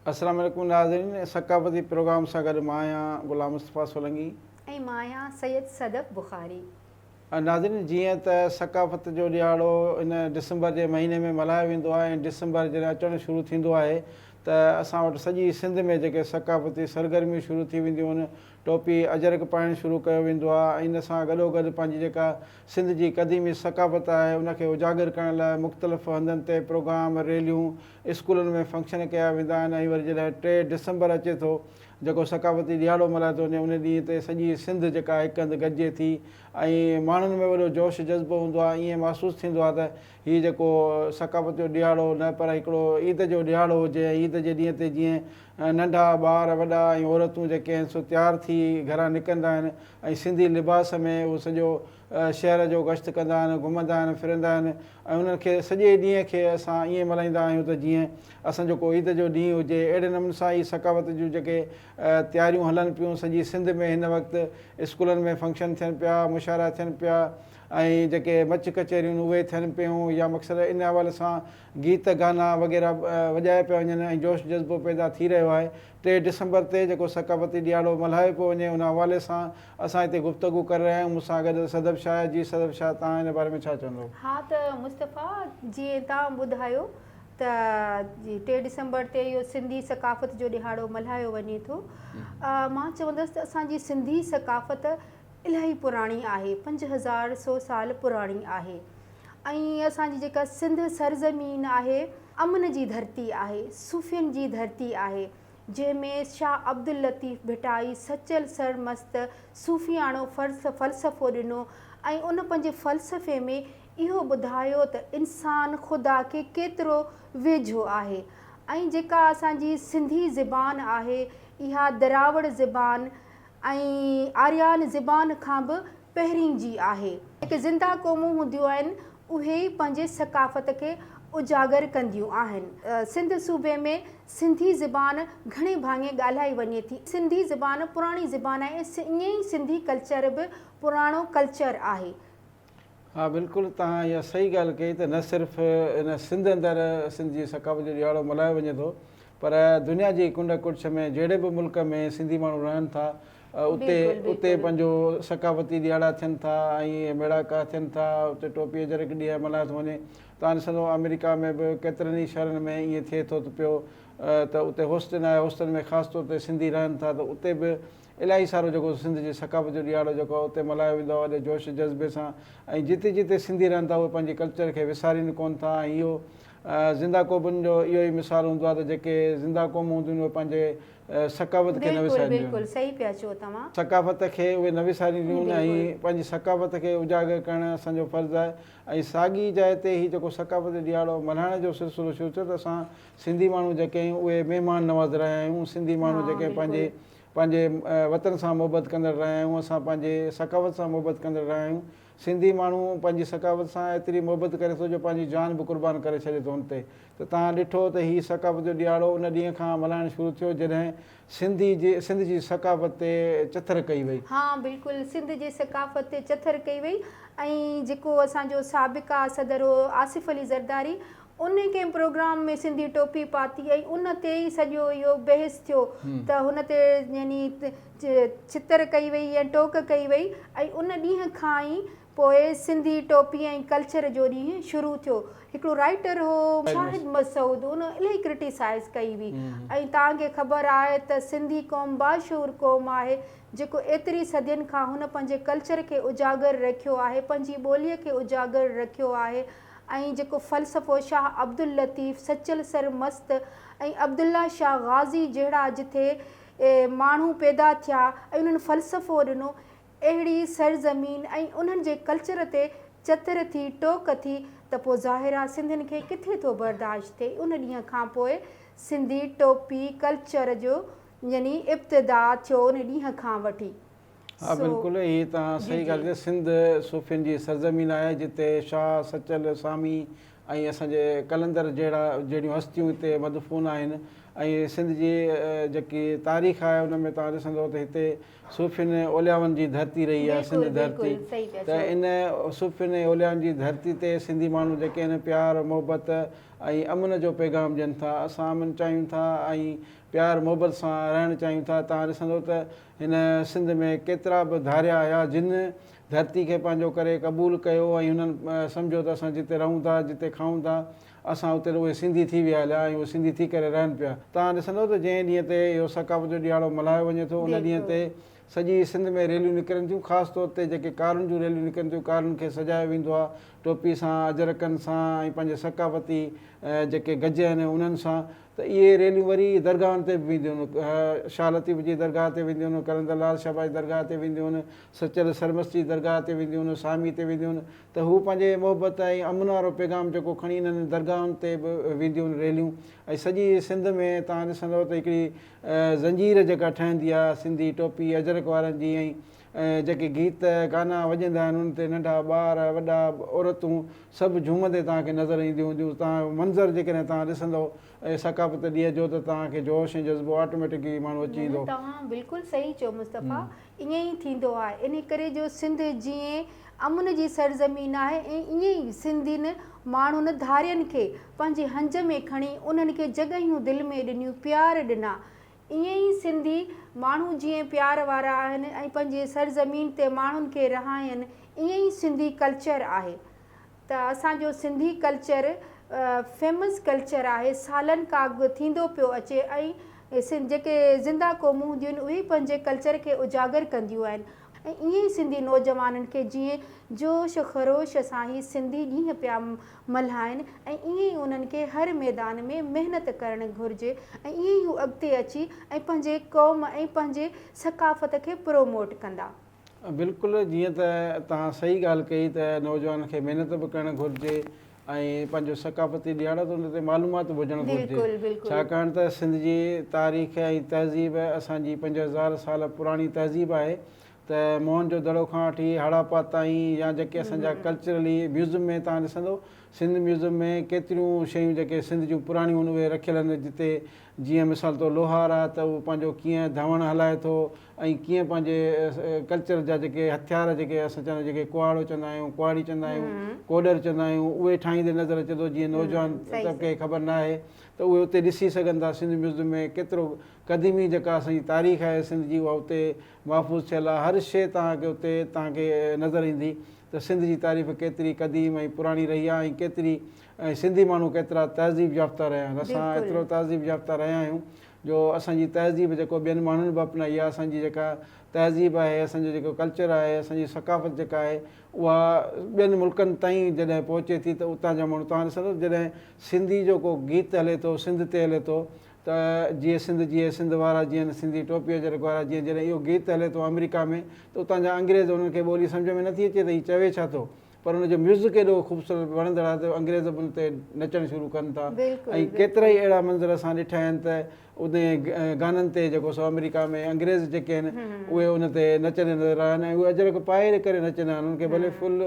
السلام عليڪم ناظرين ثقافتي پروگرام سان گڏ مان آهيان غلام مصطفيٰ سولنگي. ۽ مان آهيان سيد صدف بخاري. ناظرين جيئن ته ثقافت جو ڏهاڙو ان ڊسمبر جي مهيني ۾ ملهايو ويندو آهي ۽ ڊسمبر جڏهن اچڻ شروع ٿيندو آهي ته اسان وٽ سڄي سنڌ ۾ جيڪي ثقافتي سرگرميون شروع ٿي وينديون آهن ٽوپي اجرڪ پائڻ شروع ڪيو ويندو آهي ۽ ان سان گڏوگڏ پنهنجي جيڪا سنڌ جي قديمي ثقافت آهي ان کي اجاگر ڪرڻ لاء مختلف هنڌن تي پروگرام، ريليون، اسڪولن ۾ فنڪشن ڪيا ويندا آهن ۽ وري جڏهن 3 ڊسمبر اچي ٿو جيڪو ثقافتي ڏهاڙو ملهايو ٿو وڃي ان ڏينهن تي سڄي سنڌ جيڪا هڪ هنڌ گڏجي ٿي ۽ ماڻهن ۾ وڏو جوش جذبو هوندو آهي ائين محسوس ٿيندو آهي ته هي جيڪو ثقافت جو ڏهاڙو نه پر هڪڙو عيد جو ڏهاڙو هجي ۽ عيد جي ڏينهن تي جيئن ننڍا ٻار وڏا ۽ عورتون جيڪي آهن سو تيار ٿي گهران نڪرندا آهن ۽ سنڌي لباس ۾ اهو سڄو شهر جو گشت ڪندا آهن، گهمندا آهن، ڦرندا آهن ۽ انهن کي سڄي ڏينهن کي اسان ائين ملهائيندا آهيون ته جيئن اسان جو ڪو عيد جو ڏينهن هجي. اهڙي نموني سان ئي ثقافت جون جيڪي تياريون هلن پيون سڄي سنڌ ۾ هن وقت اسڪولن ۾ فنڪشن ٿين پيا، مشاعرا ٿين پيا ۽ جيڪي مچ ڪچهريون اهي ٿين پيون يا مقصد ان حوالي سان گيت گانا وغيره وڄايا پيا وڃن ۽ جوش جذبو پيدا ٿي رهيو آهي. 3 ڊسمبر تي جيڪو ثقافتي ڏهاڙو ملهايو پيو وڃي ان حوالي سان اسان هتي گفتگو ڪري رهيا آهيون مون سان گڏ صدف شاهه جي صدف شاهه توهان ان باري ۾ ڇا چوندو؟ ها ته مصطفيٰ جيئن توهان ٻڌايو ته جي 3 ڊسمبر تي اهو سنڌي ثقافت جو ڏهاڙو ملهايو وڃي ٿو مان چوندس ته اسان جي سنڌي ثقافت الاهي پراڻي آهي 5100 سال پراڻي آهي ۽ اسان جي جيڪا سنڌ سرزمين آهي امن جي ڌرتي آهي صوفين جي ڌرتي آهي جنهن ۾ شاهه عبداللطيف ڀٽائي سچل سرمست صوفياڻو فلسفو ڏنو ۽ ان پنهنجي فلسفي ۾ اهو ٻڌايو ته انسان خدا کي ڪيترو ويجهو آهي ۽ جيڪا اسان جي سنڌي زبان آهي اها دراوڙ زبان ۽ آريان زبان کان به پهرين جي آهي. جيڪي زنده قومون هونديون آهن، اهي ئي پنهنجي ثقافت کي اجاگر ڪنديون آهن. سنڌ صوبي ۾ سنڌي زبان گهڻي ڀاڱي ڳالهائي وڃي ٿي. سنڌي زبان پراڻي زبان آهي ۽ ائين ئي سنڌي ڪلچر به پراڻو ڪلچر آهي. ها بلڪل توهان اها صحيح ڳالهه ڪئي ته نه صرف هن سنڌ اندر سنڌ جي ثقافت جو ڏهاڙو ملهايو وڃي ٿو پر دنيا جي ڪنڊ ڪڙڇ ۾ جهڙي به ملڪ ۾ سنڌي ماڻهو رهن ٿا اتي اتي پنهنجو ثقافتي ڏهاڙا ٿين ٿا ۽ ميڙاڪا ٿين ٿا اتي ٽوپي اجرڪ ڏينهن ملهايو ٿو وڃي توهان ڏسندو آمريڪا ۾ به ڪيترن ئي شهرن ۾ ائين ٿئي ٿو ته پيو ته اتي هوسٽن آهي هوسٽن ۾ خاص طور تي سنڌي رهن ٿا ته اتي به الاهي سارو جيڪو سنڌ جي ثقافت جو ڏهاڙو جيڪو آهي اتي ملهايو ويندو آهي وڏي جوش جذبي سان ۽ جتي جتي سنڌي رهن ٿا اهي پنهنجي ڪلچر کي وسارين ڪون ٿا ۽ اهو زنده قومن جو اهو ئي مثال هوندو آهي ته جيڪي زنده قومون هونديون آهن اهي پنهنجي ثقافت کي نه بلڪل وسارينديون بلڪل آهن. صحيح پيا چئو توهان. ثقافت کي اهي نه وسارينديون آهن ۽ پنهنجي ثقافت کي اجاگر ڪرڻ اسان جو فرض آهي ۽ ساڳي جاء تي هي جيڪو ثقافتي ڏهاڙو ملهائڻ جو سلسلو شروع ٿيو ته اسان سنڌي ماڻهو جيڪي آهيون اهي مهمان نواز رهيا آهيون سنڌي ماڻهو جيڪي پنهنجي پنهنجي وطن سان محبت ڪندڙ رهيا آهيون اسان پنهنجي ثقافت سان محبت ڪندڙ رهيا آهيون سنڌي ماڻهو پنهنجي ثقافت سان ايتري محبت ڪري ٿو جو پنهنجي جان به قربان ڪري ڇڏي ٿو ان تي ته توهان ڏٺو ته هي ثقافت جو ڏهاڙو ان ڏينهن کان ملهائڻ شروع ٿيو جڏهن سنڌي جي سنڌ جي ثقافت تي چٿر ڪئي وئي. ها بلڪل سنڌ جي ثقافت تي چٿر ڪئي وئي ۽ جيڪو اسان جو سابقه صدر هو آصف علي زرداري ان ڪنهن پروگرام ۾ سنڌي ٽوپي پاتي ۽ ان تي ئي سڄو اهو بحث ٿيو ته هن تي يعني ڇتر ڪئي وئي ۽ ٽوڪ ڪئي وئي ۽ ان ڏينهن کان ئي پوء سنڌي ٽوپي ۽ ڪلچر جو ڏينهن شروع ٿيو. هڪڙو رائيٽر هو شاهد مسعود ان الاهي ڪرٽيسائز ڪئي هئي ۽ توهان کي خبر آهي ته سنڌي قوم باشعور قوم آهي جيڪو ايتري صدين کان هن پنهنجي ڪلچر کي اجاگر رکيو آهي پنهنجي ٻوليء کي اجاگر رکيو آهي ۽ جيڪو فلسفو شاهه عبداللطيف، سچل سرمست ۽ عبدالله شاهه غازي جهڙا جٿي ماڻهو پيدا ٿيا ۽ انهن فلسفو ڏنو، اهڙي سرزمين ۽ انهن جي ڪلچر تي چتر ٿي، ٽوڪ ٿي ته پوء ظاهر آ سنڌين کي ڪٿي ٿو برداشت ٿئي. ان ڏينهن کان پوء سنڌي ٽوپي ڪلچر جو يعني ابتدا ٿيو ان ڏينهن کان وٺي. ها بلڪل هي توهان صحيح ڳالهه ڪئي سنڌ صوفين جي سرزمين آهي جتي شاهه، سچل، سامي ۽ اسان جي قلندر جهڙا جهڙيون هستيون هتي مدفون آهن ۽ سنڌ جي جيڪي تاريخ آهي ان ۾ توهان ڏسندو ته هتي صوفين ۽ اوليائن جي ڌرتي رهي آهي سنڌ ڌرتي ته ان صوفين ۽ اوليائن جي ڌرتي تي سنڌي ماڻهو جيڪي آهن پيار محبت ۽ امن جو پيغام ڏين ٿا اسان امن چاهيون ٿا ۽ پيار محبت سان رهڻ چاهيون ٿا توهان ڏسندو ته هن سنڌ ۾ ڪيترا به ڌاريا آيا جن ڌرتي کي پنهنجو ڪري قبول ڪيو ۽ هنن سمجهيو ته اسان جتي رهون ٿا جتي کائون ٿا اسان اتي ته اهي سنڌي ٿي ويا هليا ۽ اهي سنڌي ٿي ڪري رهن پيا. توهان ڏسندو ته جنهن ڏينهن تي اهو ثقافت جو ڏهاڙو ملهايو وڃي ٿو ان ڏينهن تي سڄي سنڌ ۾ ريليون نڪرن ٿيون خاص طور تي جيڪي ڪارن جون ريليون نڪرن ٿيون ڪارن کي سجايو ويندو آهي ٽوپي سان اجرڪن سان ۽ پنهنجي ثقافتي جيڪي گج آهن انهن سان ته اهي ريليون وري درگاهن تي به وينديون آهن شاهه لطيف جي درگاهه تي وينديون آهن قلندر لعل شهباز جي درگاهه تي وينديون آهن سچل سرمست جي درگاهه تي وينديون آهن سامي تي وينديون آهن ته هو پنهنجي محبت ۽ امن وارو پيغام جيڪو کڻي انهن درگاهن تي به وينديون آهن ريليون ۽ سڄي سنڌ ۾ توهان ڏسندؤ ته هڪڙي زنجير جيڪا ٺهندي آهي سنڌي ٽوپي اجرڪ وارن جي ۽ جيڪي گيت گانا وڄندا آهن انهن تي ننڍا ٻار وڏا عورتون سڀ جهومندي توهان کي نظر اينديون هونديون توهان منظر جيڪڏهن توهان ڏسندؤ ثقافت ڏينهن جو ته توهان کي جوش ۽ جذبو آٽوميٽڪ ئي ماڻهو اچي نه ايندو. توهان بلڪل صحيح چيو مصطفيٰ ائين ئي ٿيندو آهي انهي ڪري جو سنڌ جيئن امن جي سرزمين آهي ۽ ائين ئي سنڌين ماڻهن ڌارين کي پنهنجي هنج ۾ کڻي انهن کي جڳهيون دل ۾ ڏنيون پيار ڏنا ائين ئي سنڌي ماڻهو جيئن پيار وارا آهن ۽ پنهنجي سرزمين تي ماڻهن کي رهائين ائين ئي سنڌي ڪلچر آهي ته اسان جو سنڌي ڪلچر فيمس ڪلچر آهي سالن کان اڳ ٿيندو پيو اچي ۽ جيڪي زنده قومون هونديون آهن اهي پنهنجي ڪلچر کي اجاگر ڪنديون آهن ۽ ائين ئي سنڌي نوجوانن کي جيئن جوش خروش سان هي سنڌي ڏينهن پيا ملهائن ۽ ائين ئي انهن کي هر ميدان ۾ محنت ڪرڻ گهرجي ۽ ائين ئي هو اڳتي اچي ۽ پنهنجي قوم ۽ پنهنجي ثقافت کي پروموٽ ڪندا. بلڪل جيئن ته توهان صحيح ڳالهه ڪئي ته نوجوانن کي محنت به ڪرڻ گهرجي ۽ پنهنجو ثقافتي ڏهاڙو ته ان تي معلومات به هجڻ گهرجي ڇاڪاڻ ته سنڌ جي تاريخ ۽ تهذيب اسان جي 5000 سال پراڻي تهذيب آهي ته موهن جو دڙو کان وٺي هڙاپا تائين يا جيڪي اسان جا ڪلچرلي ميوزم ۾ توهان ڏسندو سنڌ ميوزم ۾ ڪيتريون شيون جيڪي سنڌ جون پراڻيون آهن اهي رکيل آهن جتي جيئن مثال طور لوهار آهي ته اهو پنهنجو ڪيئن ڌوڻ هلائي ٿو ۽ ڪيئن پنهنجي ڪلچر جا جيڪي هٿيار جيڪي اسان چوندا آهيون جيڪي ڪهاڙو چوندا آهيون ڪهاڙي چوندا آهيون ڪوڏر چوندا آهيون اهي ٺاهيندي نظر اچي ٿو جيئن نوجوان طبقي کي خبر نه آهي ته اهي اتي ڏسي سگهن ٿا سنڌ ميوزم ۾ ڪيترو قديمي جيڪا اسان جي تاريخ آهي سنڌ جي اها اتي محفوظ ٿيل آهي هر شيء توهان کي اتي توهان کي نظر ايندي ته سنڌ جي تاريخ ڪيتري قديم ۽ پراڻي رهي آهي ۽ ڪيتري ۽ سنڌي ماڻهو ڪيترا تهذيب يافته رهيا آهن. اسان ايترو تهذيب يافته رهيا آهيون جو اسان جي تهذيب جيڪو ٻين ماڻهن به اپنائي آهي اسان جي جيڪا تهذيب آهي اسان جو جيڪو ڪلچر آهي اسان جي ثقافت جيڪا آهي اها ٻين ملڪن تائين جڏهن پهچي ٿي ته اتان جا ماڻهو توهان ڏسندو جڏهن سنڌي جو ڪو گيت هلي ٿو سنڌ تي هلي ٿو ته جيئي سنڌ جيئي سنڌ وارا جيئن سنڌي ٽوپي اجرڪ وارا جيئن جڏهن اهو گيت هلي ٿو آمريڪا ۾ ته اتان جا انگريز انهن کي ٻولي سمجهه ۾ نٿي اچي ته هي چوي ڇا ٿو پر ان جو ميوزڪ ايڏو خوبصورت وڻندڙ آهي ته انگريز به ان تي نچڻ شروع ڪن ٿا ۽ ڪيترائي اهڙا منظر اسان ڏٺا آهن ته ان گانن تي جيڪو سو آمريڪا ۾ انگريز جيڪي آهن اهي ان تي نچندي نظر آيا آهن ۽ اهي اجرڪ پائي ڪري نچندا آهن انهن کي ڀلي فل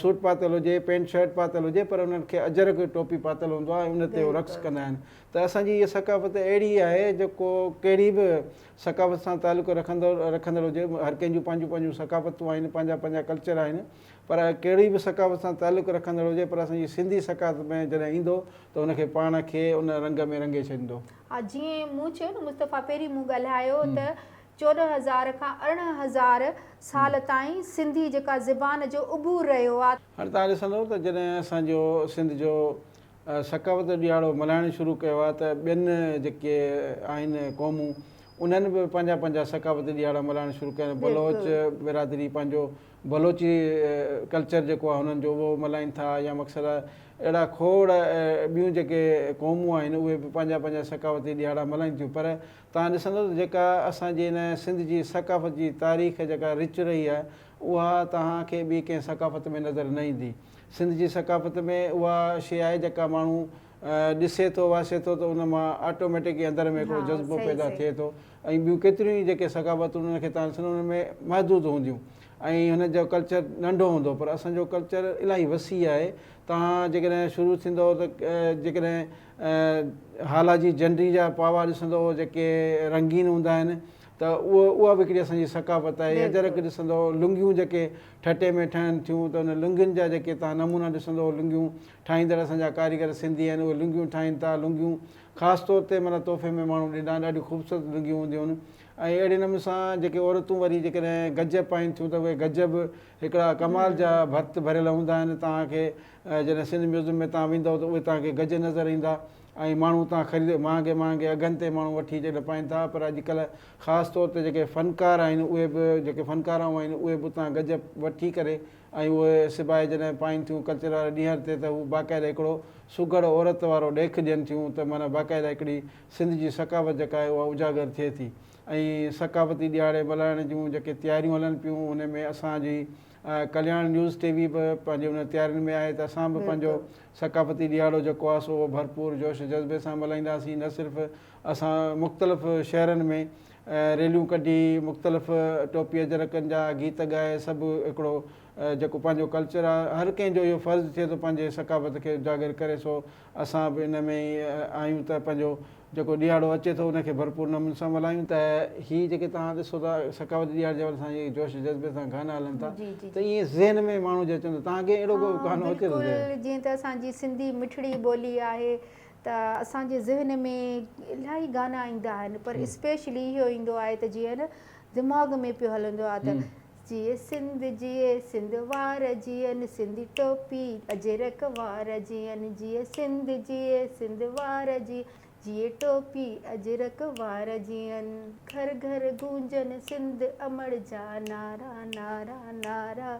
سوٽ پاتل هجي پينٽ شرٽ پاتل هجي پر انهن کي اجرڪ ٽوپي پاتل هوندو آهي ۽ ان تي هو رقص ڪندا آهن ته اسان جي هيء ثقافت اهڙي آهي جيڪو ڪهڙي به ثقافت سان تعلق رکندڙ رکندڙ هجي هر ڪنهن جون پنهنجون پنهنجون ثقافتون آهن پنهنجا پنهنجا ڪلچر آهن پر ڪهڙي به ثقافت سان تعلق رکندڙ هجي پر اسان جي سنڌي ثقافت ۾ جڏهن ايندو ته ان کي پاڻ کي ان رنگ ۾ رنگي ڇڏيندو. ها جيئن مون چيو نه مصطفيٰ پهرين مون ڳالهايو ته 14 هزار کان 18 هزار سال تائين سنڌي جيڪا زبان جو عبور رهيو آ. هاڻي توهان ڏسندو ته جڏهن اسان جو سنڌ جو ثقافت جو ڏهاڙو ملهائڻ شروع ڪيو آهي ته ٻين جيڪي آهن قومون انهن به پنهنجا پنهنجا ثقافتي ڏهاڙا ملهائڻ شروع ڪيا آهن بلوچ برادري پنهنجو بلوچي ڪلچر جيڪو آهي انهن جو اهو ملهائين ٿا يا مقصد اهڙا کوڙ ٻيون جيڪي قومون آهن اهي به پنهنجا پنهنجا ثقافتي ڏهاڙا ملهائين ٿيون پر توهان ڏسندو ته جيڪا اسان جي هن سنڌ جي ثقافت جي تاريخ جيڪا رچ رهي آهي اها توهان کي ٻي ڪنهن ثقافت ۾ نظر نه ايندي. سنڌ جي ثقافت ۾ اها شيء آهي جيڪا ماڻهو ڏسي ٿو واسي ٿو ته ان مان آٽوميٽڪ ئي اندر ۾ هڪڙو جذبو پيدا ٿئي ٿو ۽ ٻيون ڪيتريون ئي جيڪي ثقافتون انهن کي تان ڏسندو انهن ۾ محدود هونديون ۽ هن جو ڪلچر ننڍو هوندو پر اسان جو ڪلچر الاهي وسيع آهي توهان جيڪڏهن شروع ٿيندو ته جيڪڏهن هالا جي جنڊي جا پاوا ڏسندو جيڪي رنگين هوندا آهن ته اهو اها به هڪڙي اسان جي ثقافت آهي اجرڪ ڏسندو لنگيون جيڪي ٺٽي ۾ ٺهن ٿيون ته ان لنگين جا جيڪي توهان نمونا ڏسندو لنگيون ٺاهيندڙ اسان جا ڪاريگر سنڌي آهن اهي لنگيون ٺاهين ٿا لنگيون خاص طور تي معنيٰ تحفي ۾ ماڻهو ڏيندا آهن ڏاڍيون خوبصورت لنگيون هونديون آهن ۽ اهڙي نموني سان جيڪي عورتون وري جيڪڏهن گج پائين ٿيون ته اهي گج به هڪڙا ڪمال جا ڀرت ڀريل هوندا آهن توهان کي جڏهن سنڌ ميوزم ۾ توهان ويندؤ ته اهي توهان کي گج نظر ايندا ۽ ماڻهو اتان خريد مهانگي مهانگي اگهن تي ماڻهو وٺي جڏهن پائين ٿا پر اڄڪلهه خاص طور تي جيڪي فنڪار آهن اهي به جيڪي فنڪارائون آهن اهي به اتان گج وٺي ڪري ۽ اهي سبائي جڏهن پائين ٿيون ڪلچر واري ڏينهن تي ته هو باقاعده هڪڙو سگهڙ عورت وارو ڏيک ڏين ٿيون ته معنيٰ باقاعده هڪڙي سنڌ جي ثقافت جيڪا آهي اها اجاگر ٿئي ٿي ۽ ثقافتي ڏهاڙي ملهائڻ جون جيڪي تياريون هلن پيون ان ۾ اسان جي ڪلياڻ نيوز ٽي وي به پنهنجي انهن تيارين ۾ آهي ته اسان به پنهنجو ثقافتي ڏهاڙو جيڪو آهي سو اهو ڀرپور جوش جذبي سان ملهائينداسين نه صرف اسان مختلف شهرن ۾ ريليون ڪڍي مختلف ٽوپي اجرڪن جا گيت ڳائي سڀ هڪڙو جيڪو پنهنجو ڪلچر آهي هر ڪنهن جو اهو فرض ٿئي ٿو پنهنجي ثقافت کي اجاگر ڪري سو اسان به ان ۾ ئي آهيون ته پنهنجو جيڪو ڏهاڙو اچي ٿو ان کي ڀرپور نموني سان ملهايون ته هي جيڪي توهان ڏسو ٿا ثقافتي ڏهاڙي جي حوالي سان جيڪي جوش جذبي سان گانا هلن ٿا ته ائين ذهن ۾ ماڻهو جي اچن ٿا توهان کي اهڙو ڪو گانو اچي ٿو ذهن ۾؟ بلڪل جيئن ته اسان جي سنڌي مٺڙي ٻولي آهي ته اسان جي ذهن ۾ الاهي گانا ايندا آهن پر اسپيشلي اهو ايندو آهي ته جيئن نه دماغ ۾ پيو هلندو آهي ته جيئي سنڌ جيئي سنڌ وار جيئن سنڌي ٽوپي اجرڪ وار جيئن جيئي سنڌ جيئي سنڌ وار جيئن جيئي ٽوپي اجرڪ وار جيئن گهر گهر گونجن سنڌ امڙ جا نعرا نعرا نعرا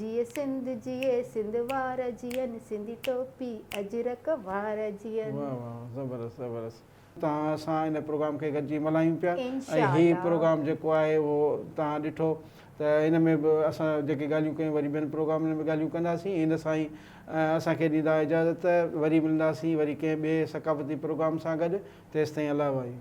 جيئي سنڌ جيئي سنڌ وار جيئن سنڌي ٽوپي اجرڪ وار جيئن. واه واه زبردست زبردست توهان سان ان پروگرام کي گڏجي ملهايون پيا ۽ هي پروگرام جيڪو آهي اهو توهان ڏٺو ته ان ۾ به اسان جيڪي ڳالهيون ڪيون وري ٻين پروگرامن ۾ ڳالهيون ڪنداسين هن سان ئي اسان کي ڏيندا اجازت وري ملنداسين وري ڪنهن ٻئي ثقافتي پروگرام سان گڏ تيستائين الله واهي.